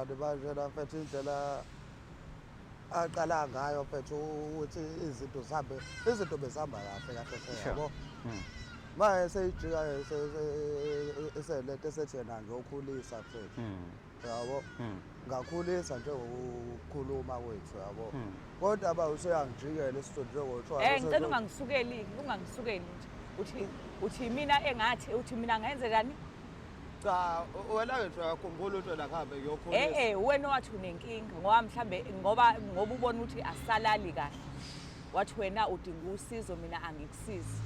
Kuthiwani manje la mfethu, indlela aqala ngayo mfethu ukuthi izinto zihambe, izinto bezihamba kahle kahle hle, yabo. Manje seyijika eselento esethi yena ngiyokhulisa mfethu, yabo. Ngakhulisa njengokukhuluma kwethu, yabo, kodwa ba useyangijikela isitho njengothiwa. Ngicela ungangisukeli, ungangisukeli nje. Uthi mina engathi uthi mina ngenze njani? Cha, wena ngisho uyakhumbula ukuthi wena kuhambe ngiyokhulisa. Wena wathi unenkinga ngoba mhlambe ngoba ubona ukuthi asalali kahle. Wathi wena udinga usizo, mina angikusizi.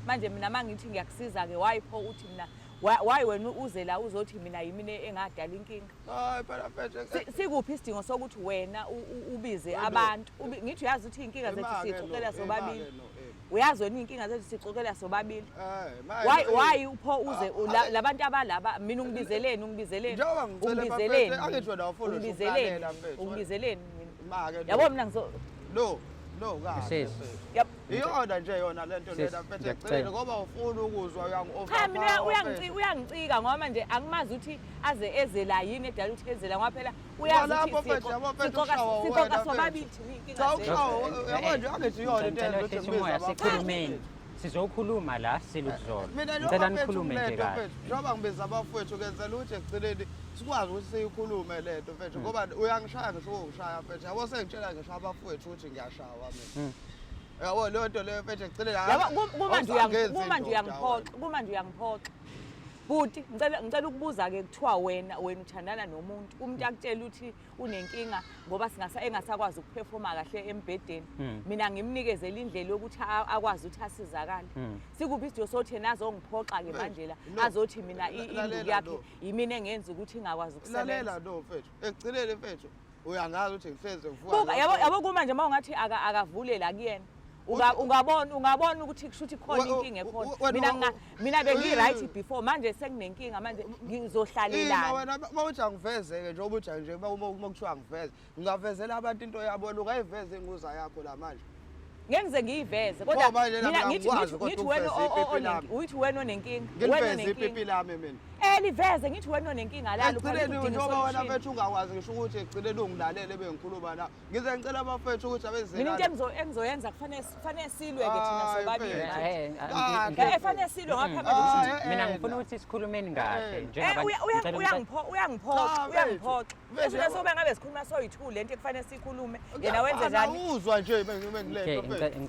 Manje mina mangithi ngiyakusiza ke, why pho uthi mina why wena uze la uzothi mina yimi engadala inkinga? Hayi phela mfethu. Sikuphi isidingo sokuthi wena ubize Wena- abantu? Ngithi uyazi ukuthi iy'nkinga zethu Ima-ke siyixoxela lo, sobabili. ima-ke lo, eh. Uyazi wena iy'nkinga zethu sixoxela sobabili. Manje, Why upho uze Ah, ah, labantu abalaba, mina ungibizeleni, ungibizeleni? Njengoba ngicela, Ungibizeleni? bafethu, angithi wena awufuni ngisho Ungibizeleni? ukulalela, mfethu. Ungibizeleni mina? Ima-ke lo. Yabo, mina ngizo Lo, lo kahle, Sis. mfethu. Yep. Iyona nje yona lento Sis, lena mfethu ngiyakucela. ekugcineni ngoba ufuna ukuzwa uyangi-overpower, Cha, mina mfethu. uyangicika ngoba manje angimazi ukuthi aze eze la, yini edala ukuthi eze la, ngoba phela uyazi Kwalapho, ukuthi mfethu, yabo, mfethu, ushawa sixoxa wena, mfethu. sobabili thina iy'nkinga Cha, zethu. ushawa, yabo nje angithi iyona into Ngicela eyenza ukuthi wehlise ngibize umoya, abafowethu. sikhulumeni. Sizokhuluma la silukuzolo. Mina Ngicela njengoba mfethu nikhulume nje kulento kahle. mfethu, njengoba ngibiza abafowethu kenzela ukuthi ekugcineni sikwazi ukuthi siyikhulume lento mfethu, ngoba uyangishaya ngisho ukungishaya mfethu, yabo, sengitshela ngisho abafowethu ukuthi ngiyashawa mina, yabo, leyo nto leyo mfethu ekugcineni Yabo, kumanje awusangenzi kumanje indoda. Uyangiphoxa, kumanje uyangiphoxa. Buti, ngicela ukubuza ke, kuthiwa wena uthandana nomuntu, umuntu akutshela ukuthi unenkinga ngoba singasa engasakwazi ukuperforma kahle embhedeni. Mina ngimnikezele indlela yokuthi akwazi ukuthi asizakale. Sikuphi isidingo sokuthi yena azongiphoxa ke manje la, No. azothi mina Lalela induku yakhe lo. yimina engenza ukuthi ingakwazi Lalela ukusebenza? no mfethu, ekugcineni mfethu uyangazi ukuthi ngihlezi ngivuka Buka, yabo, yabo, kumanje uma ungathi akavule la kuyena, ungabona ukuthi kusho ukuthi khona inkinga ekhona. Mina bengi-right before, manje sekunenkinga, manje Ima ngizohlalelana? Wena uma uthi angiveze-ke, njengoba uthi nje uma kuthiwa angiveze, ngingavezela abantu into yabo, wena ungayiveza inguza yakho la manje? Ngeke ngize ngiyiveze, Pho kodwa manje mina mina ngithi angikwazi kodwa ngithi wena ukuveza ipipi lami. uyithi wena onenkinga, wena Ngiliveze onenkinga. ipipi lami mina? Liveze, ngithi wena onenkinga lalo. Ekugcineni njengoba wena mfethu ungakwazi ngisho ukuthi ekugcineni ungilalele bengikhuluma la, ngize ngicela abafethu ukuthi abeze Mina into la. Engizoyenza, kufanele silwe-ke thina Hayi, sobabili mfethu. manje. Kahle. Fanele silwe ngapha manje ukuthi Mina ngifuna ukuthi sikhulumeni kahle njengabantu. Uyangiphoxa. Cha, Uyangiphoxa. mfethu, Esona sobe ngabe sikhuluma soyi-two, lento ekufanele siyikhulume, yena wenze njani? Uzwa nje bengilento Okay, mfethu.